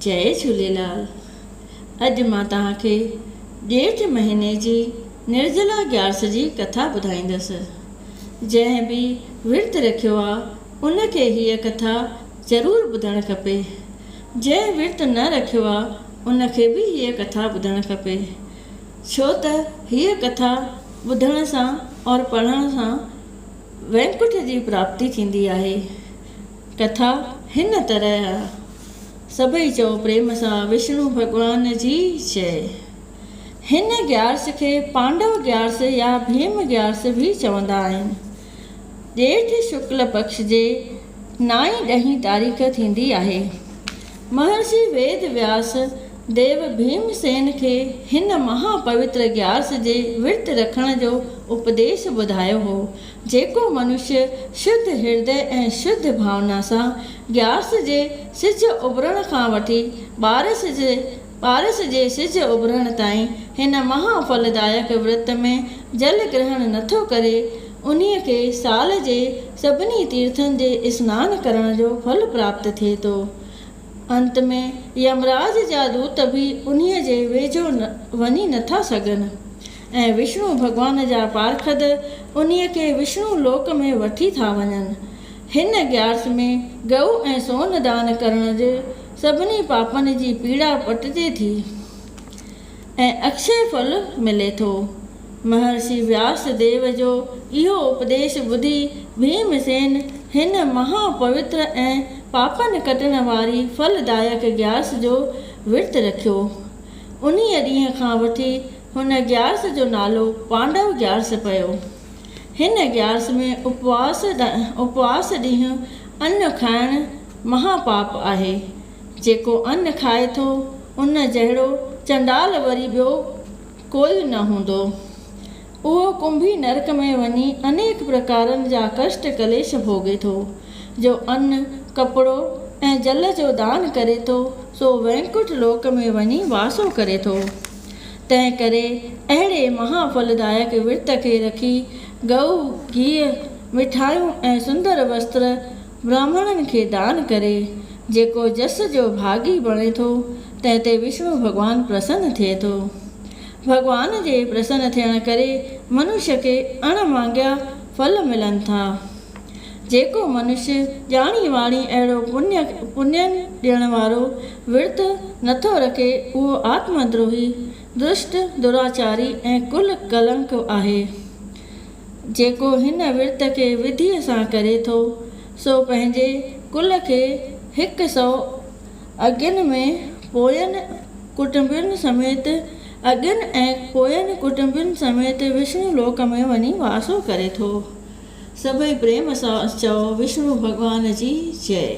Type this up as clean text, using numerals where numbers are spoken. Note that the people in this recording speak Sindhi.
جئي جهوليلال اڄ مان توهان کي ڄيٺ مهيني جي نرجلا گيارس جي ڪٿا ٻڌائيندس. جنهن به ورت رکيو آ ان کي هيء ڪٿا ضرور ٻڌڻ کپي. جنهن ورت نه رکيو آ ان کي به هيء ڪٿا ٻڌڻ کپي. ڇو ته هيء ڪٿا ٻڌڻ سان اور پڙهڻ سان وينڪٺ جي پراپتي ٿيندي آهي. ڪٿا هن طرح آ. سڀئي چئو پريم سان وشنو ڀڳوان جي جئي. هن گيارس کي پانڊو گيارس يا ڀيم گيارس به چوندا آهن. ڄيٺ شڪل پڪش جي نائين ڏهين تاريخ ٿيندي آهي. مهرشي ويد وياس ديو ڀيم سين کي هن مها پوتر گيارس جي ورت رکڻ جو اپديش ٻڌايو هو. جيڪو منشي شڌ هردي ۽ شڌ ڀاونا سان گيارس جي سج اڀرڻ کان وٺي ٻارس جي ٻارس جي سج اڀرڻ تائين هن مها ڦلدائڪ ورت ۾ جل گرهڻ نٿو ڪري، انهيء کي سال جي سڀني تيرٿن جي اسنان ڪرڻ جو ڦل پراپت ٿئي ٿو. انت ۾ يمراج جا دوت به انهيء جي ويجهو وڃي نٿا سگهن ۽ وشنو ڀڳوان جا پارکد انهيء کي وشنو لوڪ ۾ وٺي ٿا وڃن. هن گيارس ۾ گئو ۽ سون دان ڪرڻ جي سڀني پاپن جي پيڙا پٽجي ٿي ۽ اڪشي ڦل ملي ٿو. مهرشي وياس ديو جو اهو اپديش ٻڌي ڀيم سين هن مها پوتر ۽ پاپن ڪٽڻ واري ڦل دائڪ گيارس جو ورت رکيو. انهيء ڏينهن کان وٺي هن گيارس جو نالو پانڊو گيارس پيو. هن گيارس ۾ اپواس اپواس ڏينهن ان کائڻ مها پاپ آهي. جيڪو ان کائي ٿو ان جهڙو چنڊال وري ٻيو ڪوئي نه هوندو. اهو ڪنڀي نرڪ ۾ وڃي انيڪ پرڪارن جا ڪشٽ ڪليش ڀوڳي ٿو. جو ان، ڪپڙو ۽ جل جو دان ڪري ٿو، سو وينڪٺ لوڪ ۾ وڃي واسو ڪري ٿو. تنهن ڪري اهڙي مها ڦلدائڪ ورت کي رکي گئو، گيهه، مٺايون ۽ سندر وستر براهمڻن کي دان ڪري، جيڪو جس جو ڀاڳي بڻي ٿو، تنهن تي وشنو ڀڳوان پرسن ٿئي ٿو. ڀڳوان جي پرسن ٿيڻ ڪري منش کي اڻ مانگيا ڦل ملن ٿا. جيڪو منش ڄاڻي واڻي اهڙو پڃ ڏيڻ وارو ورت نٿو رکي، اهو آتم دروهي، دشٽ، دراچاري ۽ ڪل ڪلنڪ آهي. جيڪو هن ورت کي وڌيء سان ڪري ٿو، سو پنهنجي ڪل کي هڪ سئو اڳين ۾ پوين ڪٽنبن سميت اڳين ۽ پوين ڪٽنبن سميت وشنو لوڪ ۾ وڃي واسو ڪري ٿو. سڀئي پريم سان چئو وشنو ڀڳوان جي جئي.